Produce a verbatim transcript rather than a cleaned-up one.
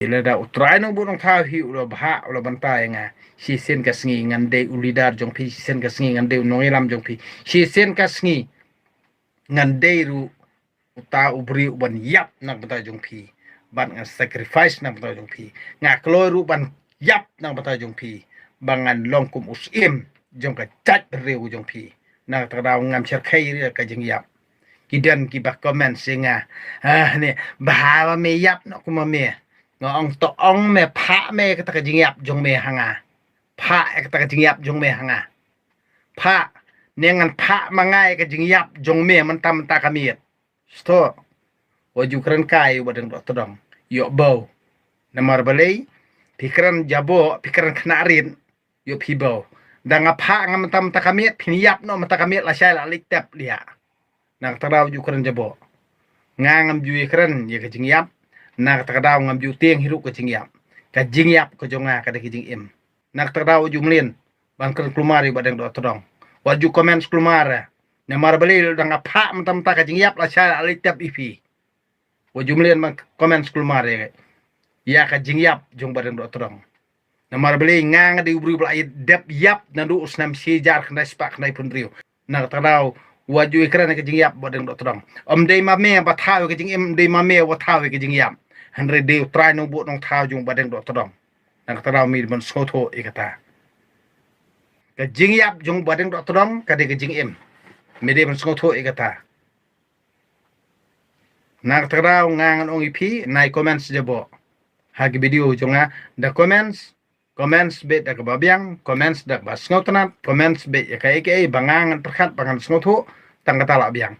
Lada u Trai Nongbuh Nongthaw hi u la bha, u la bynta ïa nga, shisien ka sngi ngan dei u leader jong phi, shisien ka sngi ngan dei u nongïalam jong phi, shisien ka sngi ngan dei ruh uta u briew ban ïap na ka bynta jong phi, ban ngan sacrifice na ka bynta jong phi, nga kloi ruh ban ïap na ka bynta jong phi, ba ngan long kum u syiem jong ka jaitbynriew jong phi. Na kata ka daw ngam shyrkhei ruh ïa ka jingïap. Ki don kiba comment ïa nga, ah, ne, bha ba me ïap noh kum ma me. Nga ong to ong me, phah me kata ka jingïap jong me ha nga. Phah ïa kata ka jingïap jong me ha nga. Phah, ne ngan phah ma nga ïa ka jingïap jong me mynta mynta ka miet. Sngewthuh. Wat ju kren kai u Bahdeng Dohtdong. Ïoh bha. Namar balei? Phi kren jaboh, phi kren khynnah rit, ïoh phi bha. Da nga phah nga mynta mynta ka miet, phin ïap noh mynta ka miet, lashai la leit tep liah. Na kata ka daw ju kren jaboh. Nga ngam ju ïakren ïa ka jingïap. Na kata ka daw ngam ju tieng hi ruh ka jingïap. Ka jingïap ka jong nga ka dei ka jingim. Na kata ka daw ju mlien ban kren kulmar ïa u Bahdeng Dohtdong. Wat ju comment kulmar. Namar balei? Da nga phah mynta mynta ka jingïap, lashai la leit tep ïa phi. Wat ju mlien ban comment kulmar ïa ka jingïap jong u Bahdeng Dohtdong. Namar balei? Nga nga dei u briew ba la dep ïap naduh u snem shi hajar khyndai spah khyndai phew hynriew. Na kata ka daw wat ju ïakren ïa ka jingïap u Bahdeng Dohtdong. Ym dei ma me ba thaw ïa ka jingim, ym dei ma me ba thaw ïa ka jingïap. Hynrei dei u Trai Nongbuh Nongthaw jong u Bahdeng Dohtdong. Na kata ka daw me dei ban sngewthuh ïa kata. Ka jingïap jong u Bahdeng Dohtdong ka dei ka jingim. Me dei ban sngewthuh ïa kata. Na kata ka daw nga ngan ong ïa phi, nai comments jaboh ha ki video jong nga. Da comments, comments beit da kaba biang, comments da kaba sngewtynnat, comments beit ïa kaei kaei ba nga ngan pyrkhat ba ngan sngewthuh, tang kata la biang.